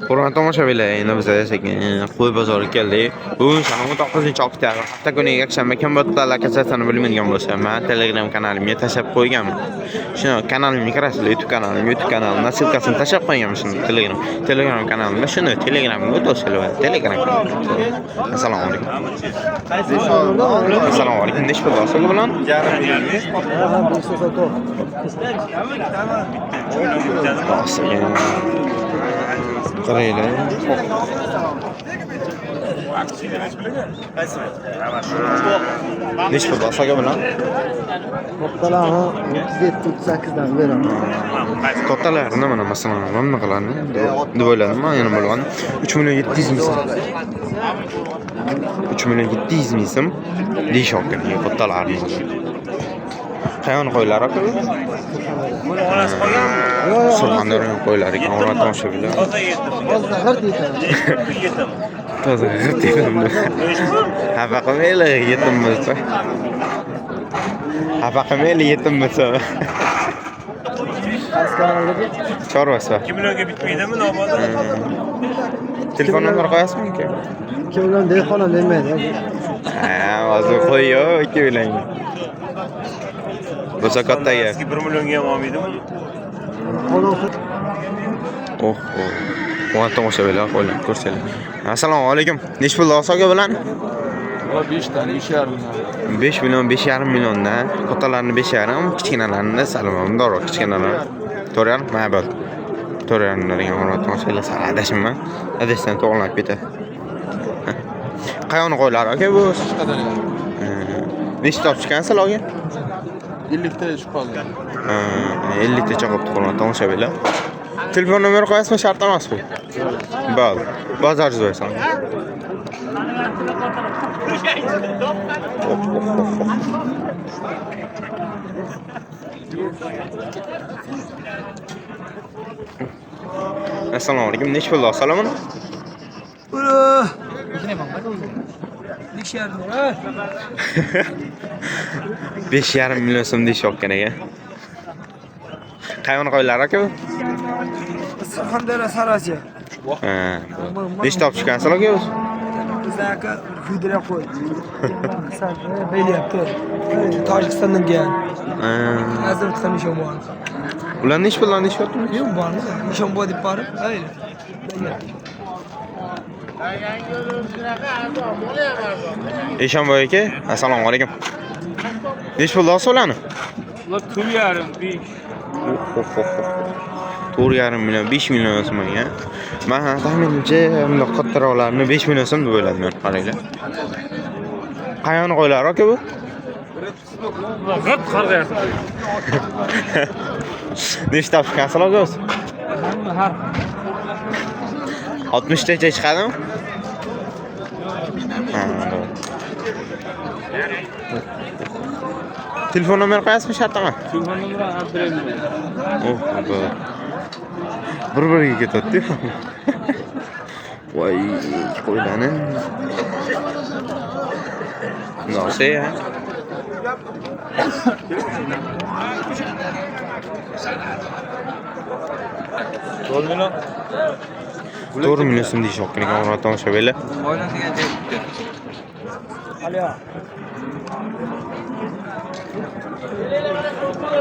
Hurmatli tomoshabinlar, endi biz sekin qo'y bozoriga keldik. Bugun shanba 19-oktyabr, hafta kuni yakshanba. Kim botlarlar kasalsini bilmaydigan bo'lsa, men Telegram kanalimga tashlab qo'yganman. Shuni kanalimga kirasizlar, YouTube kanalim, YouTube kanalimda ссылка sini tashlab qo'yganman shuni Telegram kanalimda shuni Telegramga o'tasizlar. Telegram kanalim. Assalomu alaykum. Assalomu alaykum. Necha pul olsa bilan? Qaranglar. Necha pul olsa bilan? Kattalarni 37-38 dan beraman. Kattalarini mana masalan mana bunaqalarni deb o'yladim man yana bo'lgan 3 million 700 ming so'm. 3 million 700 ming so'm deyishyapti kattalarini. Qayerni qo'ylar aka? Surxondaryo qo'ylari ekan, hurmatli tomoshabinlar. Hozir g'irt yetadi. Toza g'irt yedim. Xafa qilmanglar, yetim bo'lsa. Xafa qilmanglar, yetim bo'lsa. Qaysi kanaldagi? Chorvasi. 2 millionga bitmaydimi nobodo? Telefon nomer qo'yasizmi aka? 2 million dehqon ham bermaydi. Ha, hozir qo'y-yo, 2 millionga. Bo'lsa katta gap. Sizga 1 millionga ham olmaydimi? Oh, oh. Hurmatli tomoshabinlar, qo'ylar, ko'rsanglar. Assalomu alaykum. Necha pul olsa aka bilan? 5 tane 5,5 million. 5 million, 5,5 milliondan. Kattalarni 5,5, kichkinalarini sal bundoqroq kichkinalar. 4,5, mana bo'ldi. 4,5 degan hurmatli tomoshabinlar, sal adashimman. Adashdan to'g'rilanib ketadi. Qayerni qo'ylar aka bu? Nechta olib chiqqansizlar aka? 50 ta chiqib qoldi. 50 tacha qolibdi hurmatli tomoshabinlar. Telefon nomeri qo'yasizmi, shart emas bu? Bo'ldi. Bozoringiz bo'lsin. Assalomu alaykum. Necha pul olsalar buni? 5,5 million so'm deyishyapgan ekan. Qayerni qo'ylar aka bu? Surxondaryo Sarosiya. Ha. Nechta olib chiqqansizlar aka o'zi? Bizda aka kuydirib qo'y. Beylyapti. Tojikistondan kelgan. Ha. Hazır tutgan nishon bor. Ular necha puldan deyishyapti? Yo'q bormi? Nishon bor deb borib, ayli. Eshonboy aka, assalomu alaykum. Necha puldan olsa ularni? Ular 4,5 5. 4,5 million, 5 million so'm ekan. Men taxminimcha bundoq kattaroqlarini 5 million so'm deb o'yladim men, qaranglar. Qayerni qo'ylar aka bu? G'irt qarg'ayapti. Nechta olib chiqqansizlar aka o'zi? Hamma har 60 tacha chiqadimi? Ha, to'g'ri. Telefon nomer qo'yasizmi, shart emas? Telefon nomeri bermayman. Oh, bu. Bir-biriga ketadi-ku. Voy, qo'ylarni. Nosi ya. 4 million. 4 million so'm deyishyapti ekan, hurmatli tomoshabinlar. O'ylanadigan joy bitta.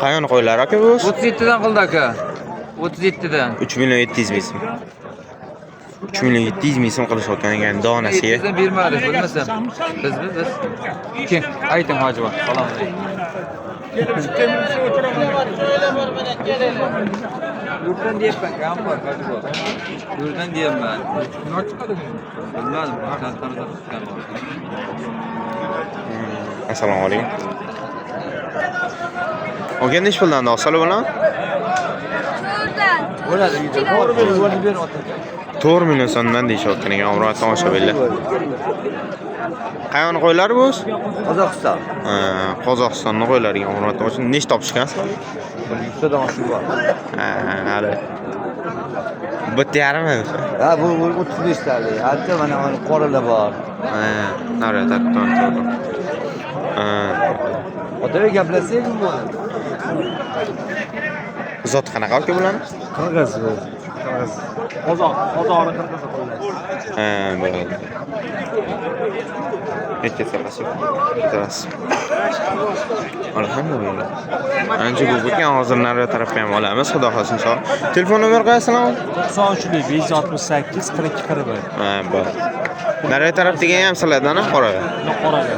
Qayerni qo'ylar aka bu? 37 dan qildi aka. 37 dan. 3 million 700 ming so'm. 3 million 700 ming so'm qilishayotgan ekan donasiga. 700 dan bermadik, bilmasam. Bizmi biz? Kim? Ayting hoji bor. Salom alaykum. Yurtdan deyapman, kam bor, hoji bor. Yurtdan deyapman. Bilmadim, chiqqan bor. Assalomu alaykum. Aka necha puldan olsalar bilan? Bo'ladi, ber, 4 million so'mdan deyishyapti ekan, hurmatli tomoshabinlar. Qayerni qo'ylar bu? Qozog'iston. Ha, Qozog'istonni qo'ylari ekan, hurmatli tomoshabinlar. Nechta olib chiqqansizlar? 100tadan oshiq bor. Ha, hali. Bitta yarmi? Ha, bu 35 talik. Ancha mana qoralar bor. Ha, nari tarafdan to'g'ri. Ha, Otabek gaplashsak bu. Zot qanaqa aka bularni? Qanaqasi? Qirg'iz. Qozoq, qozog'ini qirg'izi xullas. Ha, bo'ldi. Aytib ketarasiz. Alhamdulillah. Ancha ko'p ekan, hozir nari tarafga ham olamiz, xudo xohlasa inshaalloh. Telefon nomer qo'yasizlarmi? 93 568 42 41. Ha, bo'ldi. Nari tarafdagi ham sizlardan qora. Qoralar.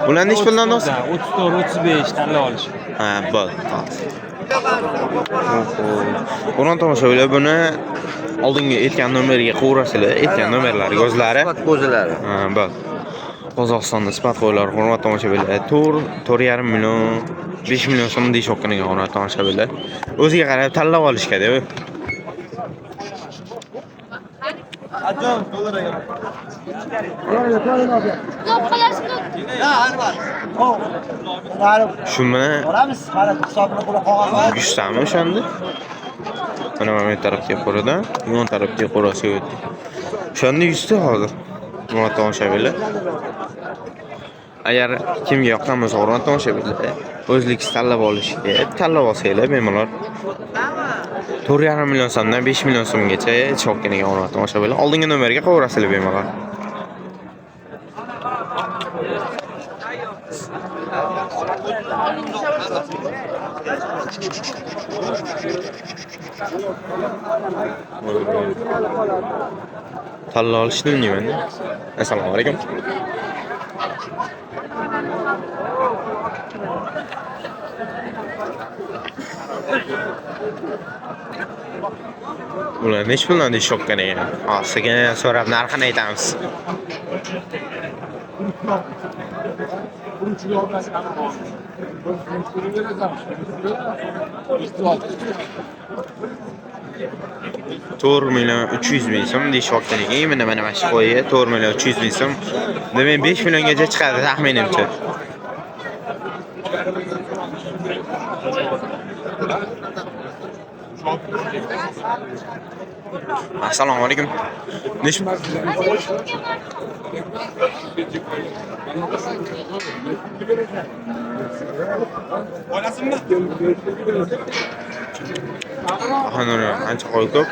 Ular nechi puldan do'st? 34, 35 tanlab olish. Ha, bo'ldi. Qur'on tomoshabinlar buni oldingi aytgan nomerga qo'yasizlar, aytgan nomerlari o'zlari. Qo'zilari. Ha, bo'ldi. Qozog'istonda sifat qo'ylar, hurmat tomoshabinlar. 4.5 million, 5 million so'm deyishyotgan ekan hurmat tomoshabinlar. O'ziga qarab tanlab olishga deb. Shuni yuztami o'shanda? Mana bu tarafga qo'ridan, yon tarafga qo'rasiga o'tdi. O'shanda 100 ta hozir. Hurmat tomoshabinlar. Agar kimga yoqqan bo'lsa, hurmat tomoshabinlar, o'zligingiz tanlab olishga, tanlab olsanglar bemalol. 4.5 million so'mdan 5 million so'mgacha chiqgan ekan hurmat tomoshabinlar. Oldingi nomerga qo'yasizlar bemalol. Tanlab olishni bilmayman. Assalomu alaykum. Ular nechi puldan deyishyotgan ekan? Sekin so'rab narxini aytamiz. $4,300,000 so'm deyishyotgan ekan. Mana mana shu qo'yi 4,300,000 so'm. Demak 5 milliongacha chiqadi taxminimcha. Assalomu alaykum. Ancha qo'y ko'p.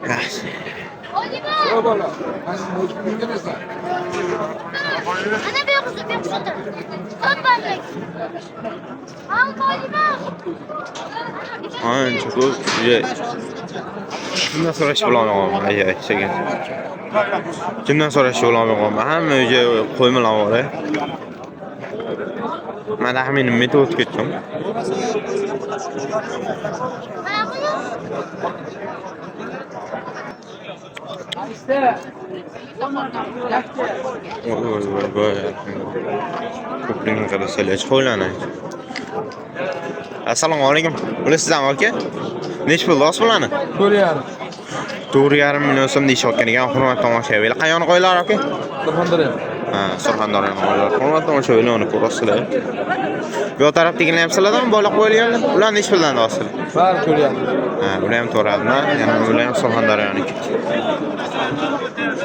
Yaxshi. Ancha ko'p. Kimdan so'rash bilolmayman, aya, sekin. Kimdan so'rash bilolmayman. Hamma uyga qo'ymalar bor. Men taxminim metr o'tib ketdim. Voy voy voy. Ko'pligini qarasalar, qo'ylarni. Assalomu alaykum. Ular sizdan aka? Nechi pul do'st bularni? 4.5. 4.5 million so'm deyishyotgan ekan, hurmat tomoshabinlar. Qayerni qo'ylar aka? Surxondaryo. Ha, Surxondaryoning qo'ylar. Hurmat tomoshabinlar, uni ko'rasizlar. Bu yoq tarafdagilar ham sizlardan bola qo'yilganlar. Ular nechi puldan do'stlar? Bari 4.5. Ha, ular ham to'radimi? Yana ular ham Surxondaryoniki.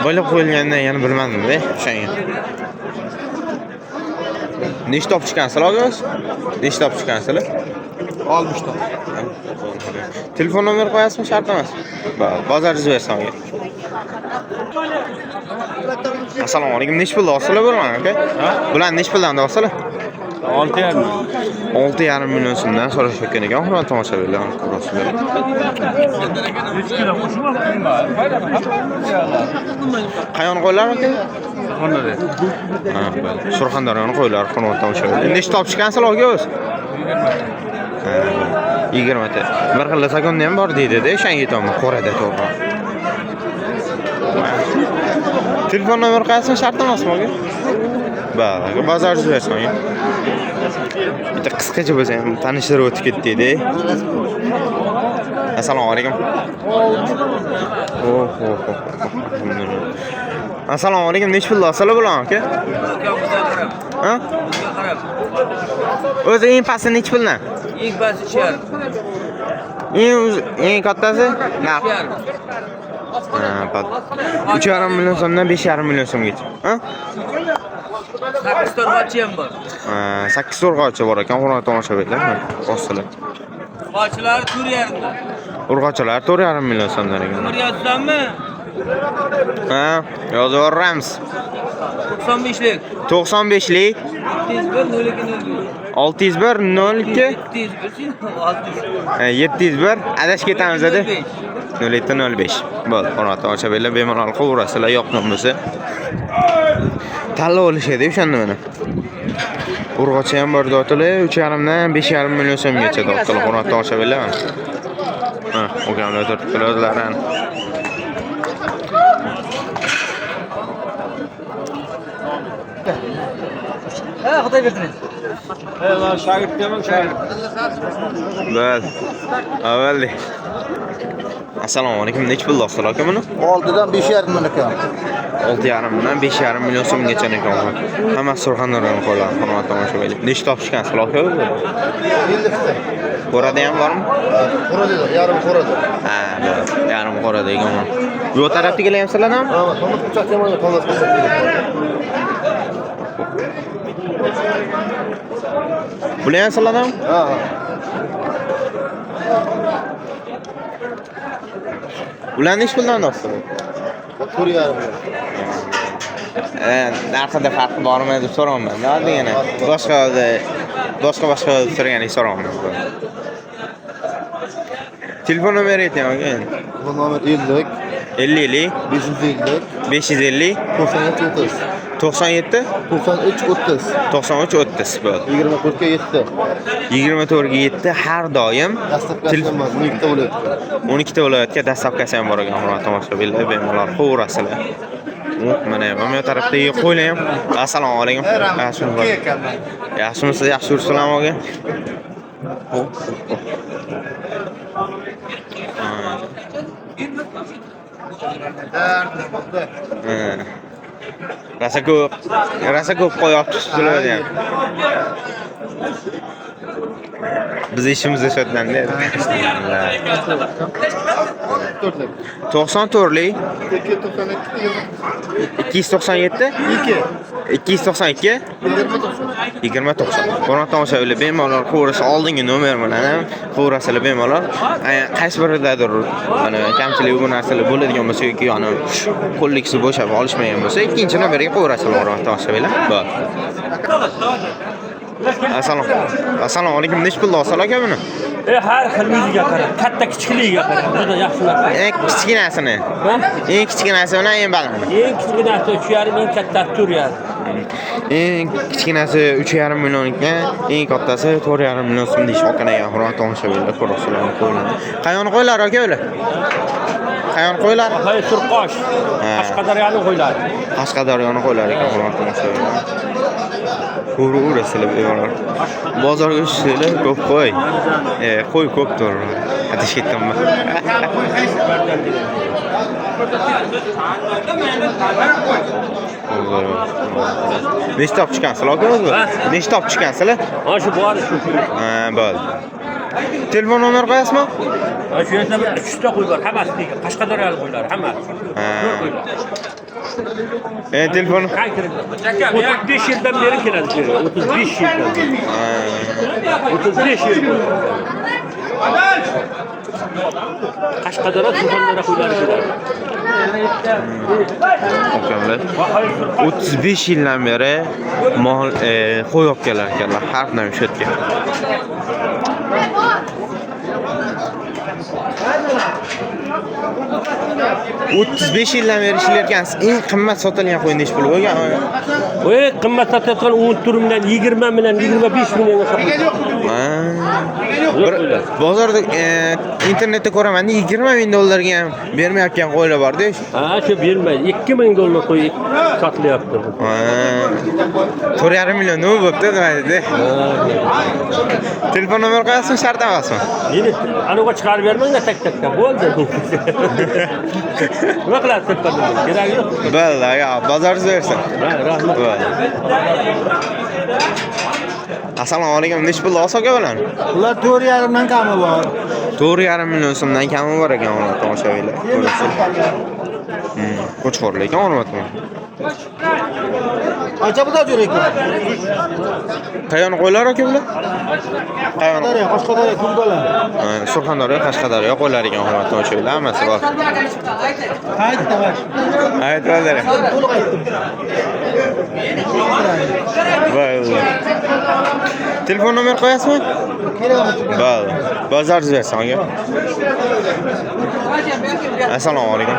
Bola qo'yilgandan yana bilmadim-da, o'shanga. Nechta olib chiqqansizlar aka o'zi? Nechta olib chiqqansizlar? 60 ta. Telefon nomer qo'yasizmi, shart emas? Bozor yuz bersam aka. Assalomu alaykum. Nechi puldan olsalar bo'ladi aka? Bular nechi puldan olsalar? 6.5. 6.5 million so'mdan so'rashayotgan ekan, hurmatli tomoshabinlar, ko'rasizlar. Qayerni qo'ylar aka? Surxondaryo. Ha, bo'ldi. Surxondaryoni qo'ylar, hurmatli tomoshabinlar. Nechta olib chiqqansizlar aka o'zi? 20 ta. Bir xil sakonda ham bor deydi-da, o'shanga aytaman, qorada to'g'ri. Telefon nomer qaysi shart emasmi aka? Bor, bozor yuz bersin aka. Bitta qisqacha bo'lsa ham tanishtirib o'tib ketdik-da. Assalomu alaykum. Oh, oh, oh. Assalomu alaykum. Nechi pul olsalar bo'ladi aka? Ha? O'zi eng pasti nechi puldan? Eng pasti 3.5. Eng kattasi? Narx. Ha, 3.5 million so'mdan 5.5 million so'mgacha. Ha? 8 to'rg'ochi ham bor. Ha, 8 to'rg'ochi bor ekan, hurmatli tomoshabinlar. Olsalar. Qochilari 4.5 dan. Urg'ochilar 4,5 million so'mdan ekan. Yozsanmi? Ha, yozib yuboramiz. 95lik. 95lik 601 02 601 02 701 701 adashib ketamiz dedi. 0705. Bo'ldi, hurmatli tomoshabinlar, bemalol qilaverasizlar, yoqqan bo'lsa. Tanlab olishadi o'shanda mana. Urg'ochi ham bor dotili 3,5 dan 5,5 million so'mgacha dotili, hurmatli tomoshabinlar. Ha, ukamlar turibdilar o'zlarini. Ha, Xudoy bersin. Bo'ldi. Avvaldi. Assalomu alaykum. Necha pul dostlar aka buni? 6dan 5,5 million ekan. 6,5 dan 5,5 million so'mgacha ekan. Hammasi Surxondaryoning qo'llari, hurmatli tomoshabinlar. Nechta topishgan aka o'zi? 50 ta. Qo'rada ham bormi? Qo'rada, yarim qo'rada. Ha, bo'ldi. Yarim qo'rada ekan. Bu tarafdagilar ham sizlardanmi? Ha, to'ng'iz pichoq ham to'ng'iz pichoq. Bular ham sizlardanmi? Ha. Ular nechi puldan dostlar? 4,5 million. Narxida farqi bormi deb so'rayapman. Nima degani? Boshqa boshqa so'raganik so'rayapman. Telefon nomeri ayting aka. Bu nomer 50 50 550 550 97 30 97 93 30 93 30 bo'ldi. 24 ga 7. 24 ga 7 har doim Dastlabkasi ham bor, 12 ta viloyatga. 12 ta viloyatga dastavkasi ham bor ekan, hurmatli tomoshabinlar, bemalol qilaverasizlar. Mana bu tarafdagi qo'ylar ham. Assalomu alaykum. Yaxshimisiz? Yaxshi yuribsizlarmi aka? Rosa ko'p, rosa ko'p qo'yapsiz sizlar ham. Biz ishimiz o'shatdan-da. 94lik 297 292 20 90. Hurmatli tomoshabinlar, bemalol qilaverasiz. Oldingi nomer bilan ham qilaverasizlar bemalol. Qaysi biridadir mana kamchilik bu narsalar bo'ladigan bo'lsa yoki yana qo'llikisi bo'shab olishmagan bo'lsa, ikkinchi nomerga qilaverasizlar, hurmatli tomoshabinlar. Bo'ldi. Assalomu alaykum. Necha pul olsa aka buni? Har xil yuziga qarab, katta kichikligiga qarab, juda yaxshilar. Eng kichkinasini. Eng kichkinasi bilan eng balandi. Eng kichkinasi 3,5, eng kattasi 4,5. Eng kichkinasi 3,5 million ekan, eng kattasi 4,5 million so'm deyish okan ekan, hurmatli tomoshabinlar, ko'rasizlar qo'ylar. Qayerni qo'ylar aka ular? Qayerni qo'ylar? Hay Surqosh, Qashqadaryoning qo'ylari. Qashqadaryoni qo'ylar ekan, hurmatli tomoshabinlar. Ko'raverasizlar bemalol. Bozorga tushsanglar ko'p qo'y. Qo'y ko'pdir. Adashib ketdimmi? Nechta topib chiqqansizlar aka o'zi? Nechta topib chiqqansizlar? Ha, shu bor shu. Ha, bo'ldi. Telefon nomer qo'yasizmi? Ha, shu yerda bir 3 ta qo'y bor, hammasi degan. Qashqadaryoning qo'ylari hammasi. Ha. Telefon 35 yildan beri keladi bu yerga. 35 yildan. 35 yil. Qashqadaryo Surxondaryo qo'ylari keladi. Okamlar 35 yildan beri mol qo'y olib kelar ekanlar har doim shu yerga. 35 yildan beri ishlayotgansiz. Eng qimmat sotilgan qo'y nechi pul bo'lgan? Eng qimmat sotayotgan 14 million, 20 million, 25 millionga sotilgan. Bir bozorda internetda ko'raman, 20 ming dollarga ham bermayotgan qo'ylar bor-da. Ha, shu bermaydi. 2 ming dollar qo'y sotilyapti. 4,5 million nima bo'pti nima dedi? Telefon nomer qo'yasizmi, shart emasmi? Meni anaqa chiqarib bermanglar tak-takdan. Bo'ldi. Nima qilasiz telefon nomer? Keragi yo'q. Bo'ldi, aka, bozoringiz bersin. Ha, rahmat. Assalomu alaykum. Necha pul olsa aka bilan? Ular 4,5 dan kami bor. 4,5 million so'mdan kami bor ekan, ular tomoshabinlar. Ko'rasiz. Qo'chqorlar ekan, hurmatli. Qancha puldan jo'ra ekan? Qayerni qo'ylar aka bular? Qayerni? Qashqadaryo, Qashqadaryo, Ko'kdala. Surxondaryo, Qashqadaryo qo'ylar ekan, hurmatli tomoshabinlar, hammasi bor. Aytdim. Aytib. To'liq aytdim. Bo'ldi. Telefon nomer qo'yasizmi? Bo'ldi. Bozor bersin aka. Assalomu alaykum.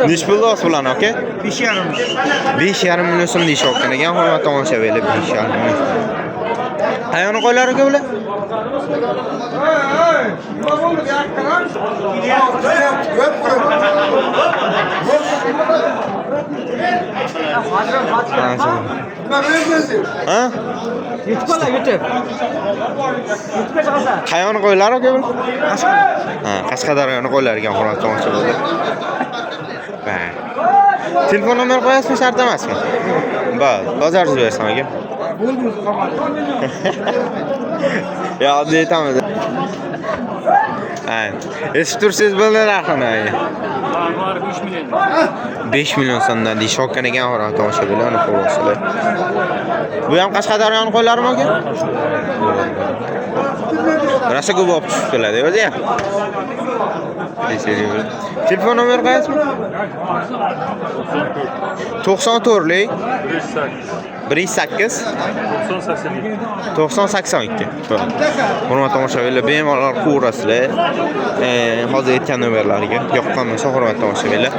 Nechi pul deyapsiz bularni aka? 5,5. 5,5 million so'm deyishyapti ekan, hurmatli tomoshabinlar, 5,5 million. Qayerni qo'ylar aka bular? Ha? Yetib yetib. Qayerni qo'ylar aka bular? Ha, Qashqadaryoni qo'ylar ekan, hurmatli tomoshabinlar. Va. Telefon nomer qo'yasizmi, shart emasmi? Bo'ldi, bozor bersin aka. Ya oddiy aytamiz. Ha, eshitib tursangiz bo'ldi narxini aka. 5 million so'mdan deyishayotgan ekan, hurmatli tomoshabinlar, uni ko'ryapsizlar. Bu ham Qashqadaryoni qo'ylarmi aka? Rosa ko'p olib tushibdilar, o'zi ham. Telefon nomer qo'yasizmi? 94lik 108 90 82. Hurmatli tomoshabinlar, bemalol ko'rasizlar. Hozir aytgan nomerlarga yoqqan bo'lsa, hurmatli tomoshabinlar.